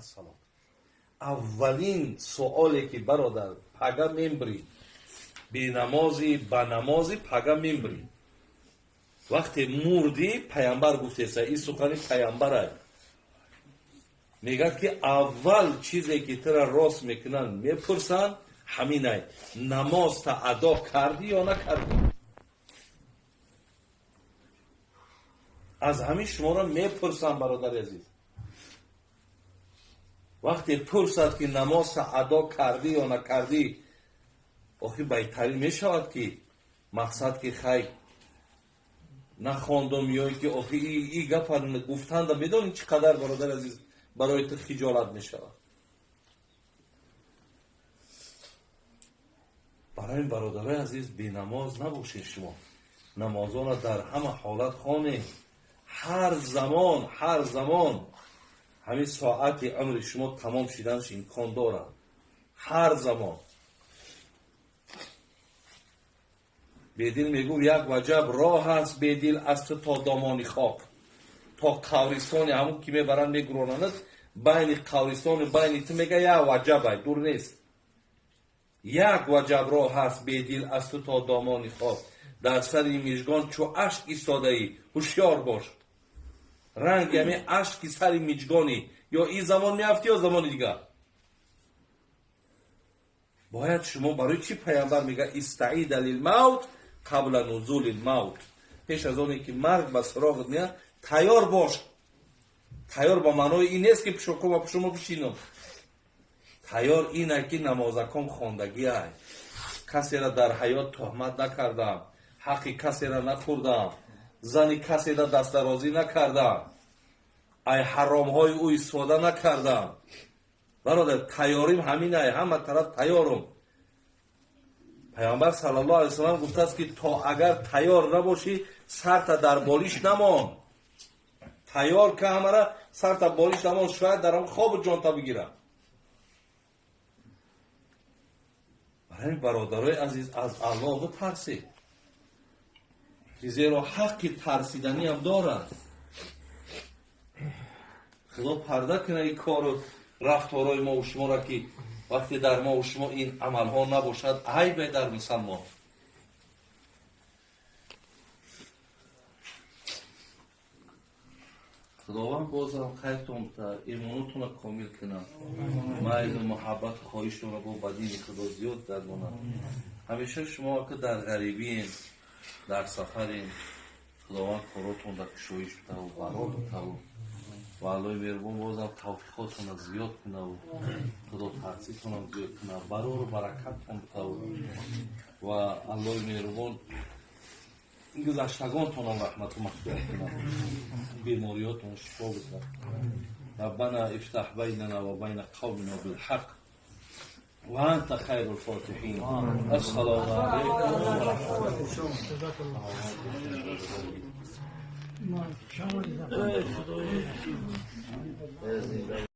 Салом. Аввалин суоле ки, бародар, пага мембрӣ, бенамозӣ, ба намозӣ пага мембрӣ. Вақте мурдӣ, паямбар гуфтеса, ин сухани паямбарай, мегӯяд ки аввал чизе ки тура рост мекунанд, мепурсанд, ҳаминай: намозта адо кардӣ ё накардӣ? Аз ҳамин шуморо мепурсанд, бародари азиз. Вақте пурсад ки намозта адо кардӣ ё накардӣ, охи байтарин мешавад ки мақсад ки хай нахондум ё ки охи и гапа гуфтанда медонӣ чӣ қадар, бародари азиз, барои ту хиҷолат мешавад. Барои ин, бародарои азиз, бенамоз набошед. Шумо намозонро дар ҳама ҳолат хонед, ҳар замон, ҳар замон. Ҳамин соати умри шумо тамом шиданаш имкон дорад ҳар замон. Бедил мегӯфт: як ваҷаб роҳ аст, бедил, аз ту то домони хок, то қабристони ҳамун ки мебаранд, мегуронанд, байни қабристону байни ту, мега, як ваҷабай, дур нест. Як ваҷаб роҳ ҳаст, бедил, аз ту то домони хок, дар сари мижгон чӯ ашк истодаӣ, ҳушёр бош. Ранги ҳамин ашки сари миҷгонӣ, ё ин замон меафтӣ, ё замони дигар. Бояд шумо, барои чӣ паямбар мега: истаида лилмавт қабла нузули лмавт? Пеш аз оне ки марг ба суроғат меяд, тайёр бош. Тайёр ба маънои ин нест ки пушокома пушумо бишинам. Тайёр ина ки намозаком хондагиай, касера дар ҳаёт туҳмат накардам, ҳаққи касера нахӯрдам, зани касера дастдарозӣ накардам, ай ҳаромҳои ӯ истифода накардам. Бародар, тайёрим ҳаминай, ҳама тараф тайёрум. Паёмбар саллаллоҳу алайҳи васаллам гуфтааст ки то агар тайёр набошӣ, сарта дар болиш намон. Тайёр ка ҳамара, сарта болиш намон, шояд дар ҳам хобу ҷонта бигирам. Барои бародарои азиз, аз Аллоҳ битарсед, ки зеро ҳаққи тарсиданиам дорад. Худо парда кунад ин кору рафторҳои мову шуморо, ки вақте дар мову шумо ин амалҳо набошад, айбе дар мусалмон. Худованд бозам хайртон битад, имонотонро комил кунад, майлу муҳаббату хоҳиштонро бо ба дини Худо зиёд гардонад. Ҳамеша шумо ки дар ғарибиен, дар сафарен, Худованд коротон дар кушоиш битаву барор битаву ва Аллоҳи меҳрубон бозам тавфиқотонро зиёд кунаву худотарситонам зиёд кунад, барору баракаттон битаву ва Аллоҳи меҳрубон гузаштагонтонам раҳмату мағфират кунад, бемориётон шифо битад. ربنا افتح بيننا وبين قومنا بالحق وأنت خير الفاتحين. السلام عليكم ورحمة الله.